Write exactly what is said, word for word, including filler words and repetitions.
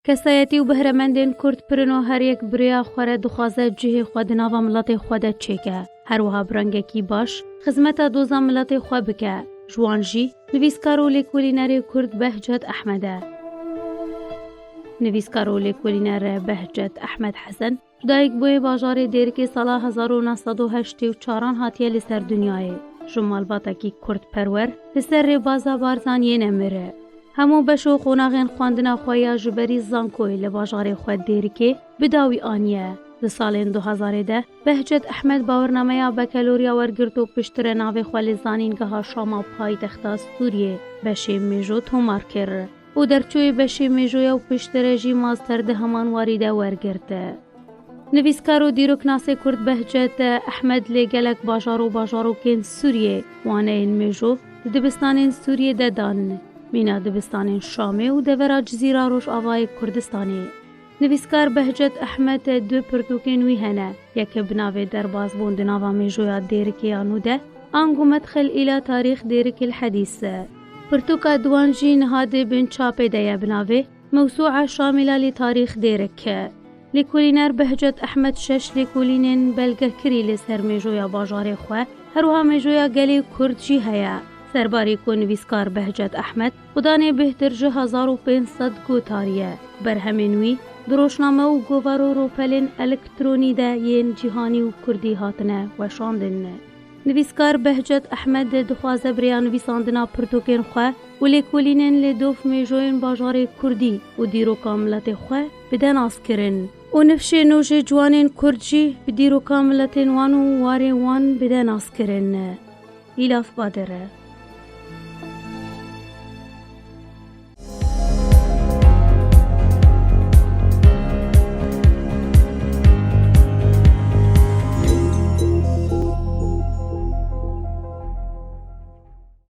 Kesayetî û behremendên Kurd pir in û her yek bi rêya xwe re dixwaze cihê xwe di nava miletê xwe de çêke. Her wiha bi rengekî baş xizmeta doza miletê xwe bike. Ji wan jî nivîskar û lêkolînerê Kurd Behcet Ehmed e. Nivîskar û lêkolîner Behcet Ehmed Hesen ji dayik bûyê bajarê Dêrikê sala hezar û neh sed û heştê û çaran hatiye li ser dinyayê. Ji malbatekî Kurd perwer li ser rêbaza Barzaniyê nemire. Hemû beş û qonaxên xwendina xwe ya ji berî zankoyê li bajarê xwe Dêrikê bi dawî aniye. Di salên du hezarê de Behcet Ehmed bawirnameya bekeloriya wergirt û piştre navê xwe li Zanîngeha Şama paytexta Sûriyê beşê mêjo tomar kir û derçûyê beşê mêjoya û piştre jî master di heman warî de wergirt. Nivîskar û dîroknasê Kurd Behcet Ehmed li gelek bajar û bajarokên Sûriyê waneyên mêjo di dibistanên Sûriyê de dan, mîna dibistanên Şamê û devera Cizîra Rojavayê Kurdistanê. Nivîskar Behcet Ehmed du pirtûkên wî hene, yeke bi navê Derbazbûn di nava mêjoya Dêrikê ya nû de, ango Medxel îla tarîx Dêrikil Hedîs. Pirtûka duwan jî niha di bin çapê de ye bi navê Mewsûa Şamîla li tarîx Dêrik. Lêkolîner Behcet Ehmed şeş lêkolînên belgekirî li ser mêjoya bajarê xwe, her wiha mêjoya gelê Kurd jî heye. Serbarî ku nivîskar Behcet Ehmed xudanê bêhtir ji hezar û pênc sed gotarî ye. Berhemên wî di rojname û govar û ropelên elektronî de yên cîhanî û kurdî hatine weşandin. Nivîskar Behcet Ehmed dixwaze bi rêya nivîsandina pirtûkên xwe û lêkolînên li dof mêjoyên bajarê kurdî û dîroka miletê xwe bide naskirin û nifşê nû ji ciwanên kurd jî bi dîroka miletên wan û warê wan bide naskirin. Îlaf Badir.